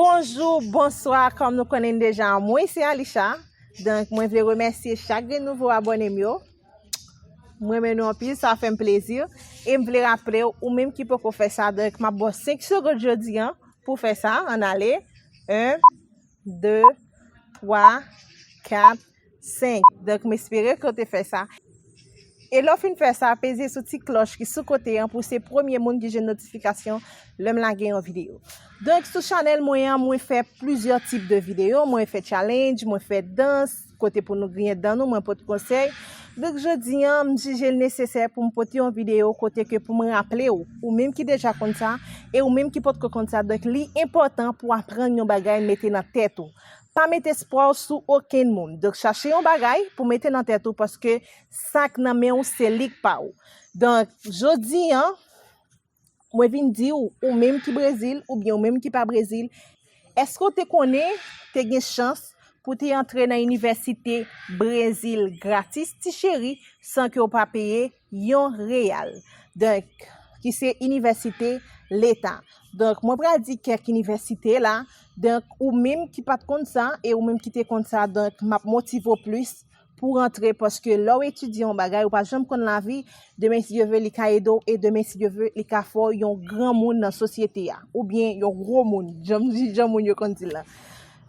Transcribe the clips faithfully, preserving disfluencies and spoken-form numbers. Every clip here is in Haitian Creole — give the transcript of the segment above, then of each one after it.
Bonjou, bonswa, kòm nou konnen deja, mwen se Alisha. Donk, mwen vle remèsye chak grenn nouvo abòne m yo. Mwen renmen nou anpil, sa fè m plezi. E m vle raple w, ou menm ki poko fè sa, donk, m ap ba w senk segonn jodi a pou fè sa. Ann ale. En, de, twa, kat, senk. Donk, m espere ke w te fè sa. E lè w fin fè sa, peze sou ti klòch ki sou kote an pou w se premye moun ki jwenn notifikasyon lè m lage yon videyo. Donk, sou chanèl mwen an, mwen fè plizyè tip de videyo. Mwen fè challenge, mwen fè dans, kote pou nou griyen dan nou, mwen pote konsèy. Donk, jodi a, m jije l nesesè pou m pote yon videyo kote ke pou m raple w, ou menm ki deja konn sa, e ou menm ki potko konn sa. Donk, li enpòtan pou w aprann yon bagay, mete nan tèt ou. Pa met espwa w sou okenn moun. Donk, chache yon bagay pou mete nan tèt ou, paske sa k nan men w, se li k pa w. Donk, jodi a, mwen vin di w, ou menm ki Brezil, oubyen ou menm ki pa Brezil, èske w te konnen te gen chans pou te antre nan inivèsite Brezil gratis, ti cheri, san ke w pa peye yon reyal? Donk, ki se inivèsite leta. Donk, mwen pral di kèk inivèsite la. Donk, ou menm ki pa t konn sa, e ou menm ki te konn sa, donk, m ap motive w plis pou w rantre, paske lè w etidye yon bagay, ou pa janm konn lavi, demen, si Dye vle, li ka ede w, e demen, si Dye vle, li ka fè w yon granmoun nan sosyete a, oubyen yon gwo moun, janm di, jan moun yo konn di l la.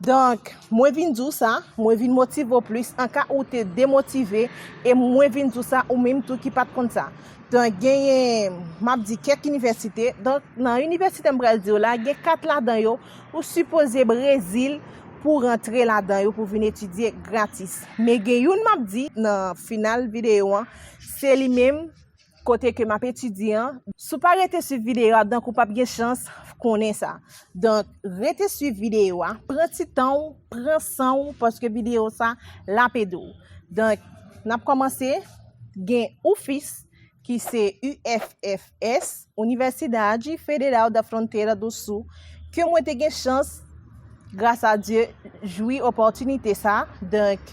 Donk, mwen vin di w sa, mwen vin motive w plis, an ka ou te demotive, e mwen vin di w sa, ou menm tou ki pa t konn sa. Donk, genyen, m ap di kèk inivèsite. Donk, nan inivèsite m pral di w la, gen kat ladan yo, ou sipoze Brezil pou rantre ladan yo, pou vin etidye gratis. Men gen youn m ap di nan final videyo an, se li menm kote ke m ap etidye an. Si w pa rete swiv videyo a, donk ou p ap gen chans konnen sa. Donk, rete swiv videyo a, pran ti tan w, pran san w, paske videyo sa l ap ede w. Donk, n ap kòmanse, gen UFIS, ki se U F F S, Universidade Federal da Fronteira do Sul, ke mwen te gen chans, gras a Dye, jwi opòtinite sa. Donk,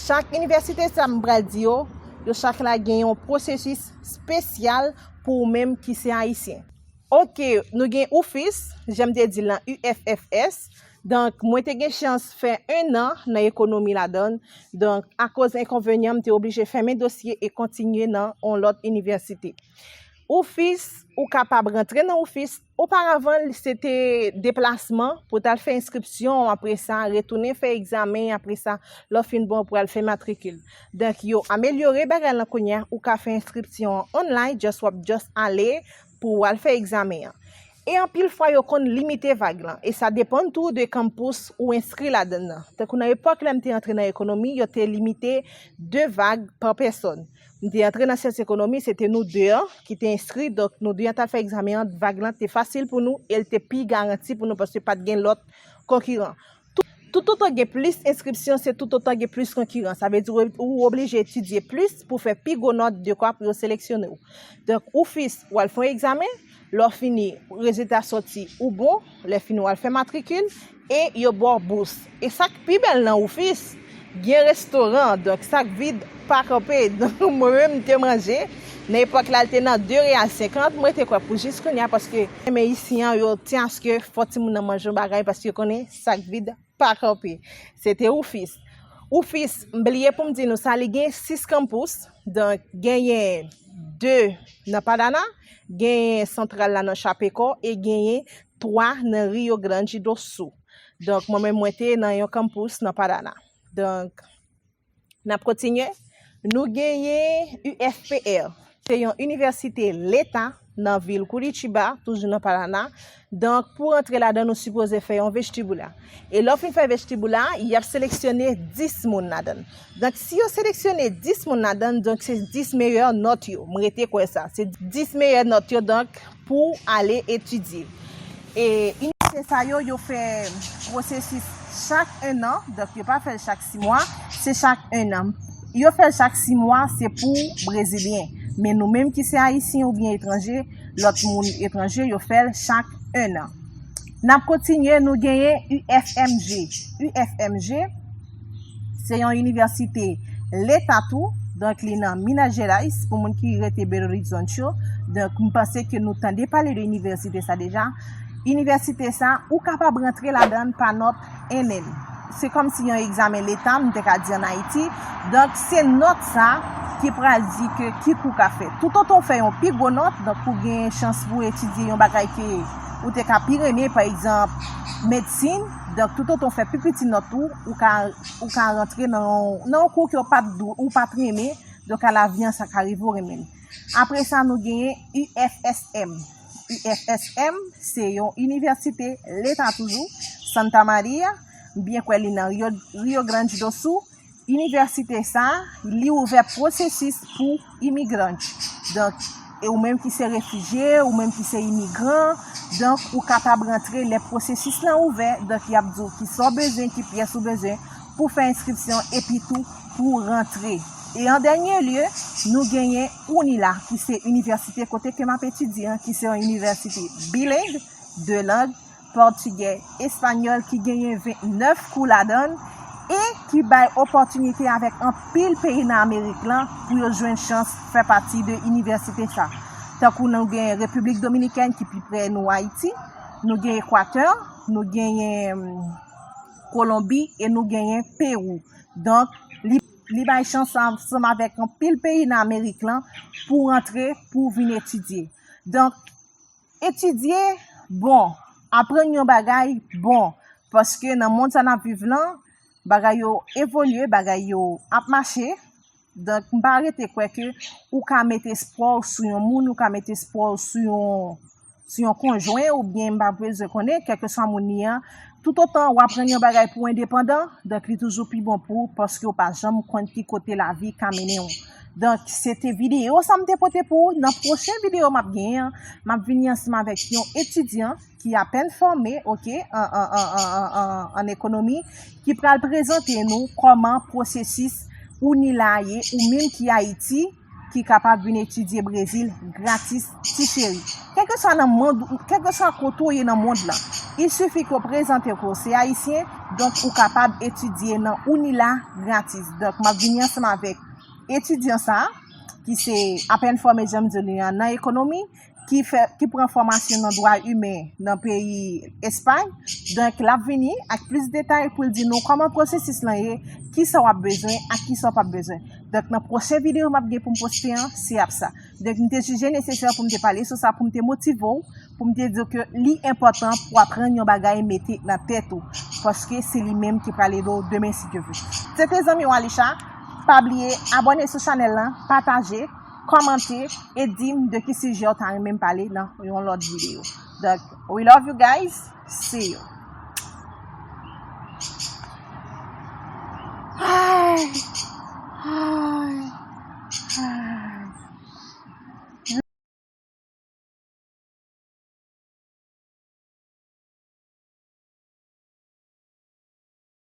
chak inivèsite sa m pral di yo, yo chak la gen yon pwosesis espesyal pou ou menm ki se ayisyen. Oke, nou gen UFIS, jan m te di l lan, U F F S. Donk, mwen te gen chans fè en an nan ekonomi ladan l. Donk, akoz enkonvenyan, m te oblije fèmen dosye e kontinye nan yon lòt inivèsite. UFIS, ou kapab rantre nan UFIS. Oparavan, se te deplasman pou w t al fè enskripsyon, apre sa, retounen fè egzamen, apre sa, lè w fin bon, pou w al fè matrikil. Donk, yo amelyore bagay lan kounye a, ou ka fè enskripsyon an online, just w ap just ale pou w al fè egzamen an. E anpil fwa, yo konn limite vag lan, e sa depann tou de kanpous ou enskri ladan l lan. Tankou nan epòk lè m te antre nan ekonomi, yo te limite de vag pa pèsòn. M te antre nan syans ekonomi, se te nou de an ki te enskri, donk nou de an t al fè egzamen an, vag lan te fasil pou nou e l te pi garanti pou nou paske pa t gen lòt konkiran. Tou-, toutotan gen plis enskripsyon, se toutotan gen plis konkiran. Sa vle di ou, ou oblije etidye plis pou fè pi gwo nòt dekwa pou yo seleksyone w. Donk, UFIS, w al fè yon egzamen, lè w fini, rezilta sòti, ou bon, lè fini, w al fè matrikil, e yo ba w bous. E sa k pi bèl nan UFIS, gen restoran, donk sa k vide pa kanpe. Donk, mwen menm, m te manje, nan epòk la, l te nan de reyal senkant, mwen te kwè pou jis kounye a, paske, men isi an, yo tyen aske fò timoun nan manje yon bagay, paske yo konnen sa k vide pa kanpe. Se te UFIS. UFIS, m bliye pou m di nou sa, li gen sis kanpous. Donk, genyen de nan Padana, genyen santral la nan Chapecó, e genyen twa nan Rio Grande do Sul. Donk, mwen menm, mwen te nan yon kanpous nan Padana. Donk, n ap kontinye. Nou genyen U F P R. Se yon inivèsite leta nan vil Curitiba, toujou nan Paraná. Donk, pou rantre ladan, nou sipoze fè yon vestibula. E lè w fin fè vestibula, y ap seleksyone dis moun ladan. Donk, si yo seleksyone dis moun ladan, donk, se dis meyè nòt yo. M rete kwè sa. Se dis meyè nòt yo, donk, pou w ale etidye. E inisye sa yo, yo fè pwosesis chak en an, donk yo pa fè l chak sis mwa, se chak en an. Yo fè l chak sis mwa, se pou Brezilyen. Men nou menm ki se Ayisyen oubyen etranje, lòt moun etranje, yo fè l chak en an. N ap kontinye, nou genyen U F M G. U F M G, se yon inivèsite leta tou, donk li nan Minas Gerais, pou moun ki rete Belo Horizonte yo. Donk, m panse ke nou tande pale de inivèsite sa deja. inivèsite sa, ou kapab rantre ladan l pa nòt N N. Se kòmsi yon egzamen leta, m te ka di ann Ayiti. Donk, se nòt sa ki pral di ke ki kou w ka fè. Toutotan w fè yon pi gwo nòt, donk ou gen chans pou w etidye yon bagay ke ou te ka pi renmen, pa egzanp, medsin. Donk, toutotan w fè pi piti nòt ou, ou ka, ou ka rantre nan, nan yon kou ke w pa t dou-, ou pa t renmen. Donk, alavi an, sa ka rive w renmen l. Apre sa, nou genyen U F S M. U F S M, se yon inivèsite leta toujou, Santa Maria, m byen kwè li nan Rio, Rio Grande do Sul. Inivèsite sa, li ouvè pwosesis pou imigran. Donk, e ou menm ki se refijye, ou menm ki se imigran, donk, ou kapab rantre lè pwosesis lan ouvè, donk, y ap di w ki sa w bezwen, ki pyès ou bezwen pou fè enskripsyon, epi tou pou rantre. E an dènye lye, nou genyen UNILA, ki se inivèsite kote ke m ap etidye an, ki se yon inivèsite bileng, de lang, pòtigè, espanyòl, ki genyen vennèf kou ladan l, e ki bay opòtinite avèk anpil peyi nan Amerik lan pou yo jwenn chans fè pati de inivèsite sa. Tankou nou gen Repiblik Dominikèn ki pi pre nou Ayiti, nou gen Ekwatè, nou genyen, mm, Kolonbi e nou genyen Pewou. Donk, li, li bay chans ansanm avèk anpil peyi nan Amerik lan pou rantre, pou vin etidye. Donk, etidye, bon. Aprann yon bagay, bon. Paske nan mond sa n ap viv lan, bagay yo evolye, bagay yo ap mache. Donk, m pa rete kwè ke ou ka met espwa w sou yon moun, ou ka met espwa w sou yon, sou yon konjwen, oubyen m pa bezwen konnen, kèlkeswa moun li an. Toutotan w aprann yon bagay pou w endepandan, donk li toujou pi bon pou ou, paske w pa janm konn ki kote lavi ka mennen w. Donk, se te videyo sa m te pote pou ou. Nan pwochen videyo m ap genyen an, m ap vini ansanm avèk yon etidyan ki apèn fòme, oke, an, an, an, an, an, an, an ekonomi, ki pral prezante nou kòman pwosesis UNILA ye, ou menm ki Ayiti, ki kapab vin etidye Brezil gratis, ti cheri. Kèlkeswa nan mond, kèlkeswa kote w ye nan mond lan, il sifi ke w prezante ke w se Ayisyen, donk ou kapab etidye nan UNILA gratis. Donk, m ap vini ansanm avèk etidyan sa a, ki se apèn fòme, jan m di li an, nan ekonomi, ki fè, ki pran fòmasyon nan dwa imen nan peyi Espay. Donk, l ap vini ak plis detay pou l di nou kòman pwosesis lan ye, kisa w ap bezwen ak kisa w p ap bezwen. Donk, nan pwochen videyo m ap gen pou m poste an, se ap sa. Donk, m te jije nesesè pou m te pale sou sa, pou m te motive w, pou m te di w ke li enpòtan pou w aprann yon bagay mete nan tèt ou, paske se li menm ki pral ede w demen, si Dye vle. Se te zanmi w Alisha. Pa bliye abòne sou chanèl lan, pataje, kòmante e di m de ki sijè w ta renmen m pale nan yon lòt videyo. Donk, we love you guys. See you. Ay.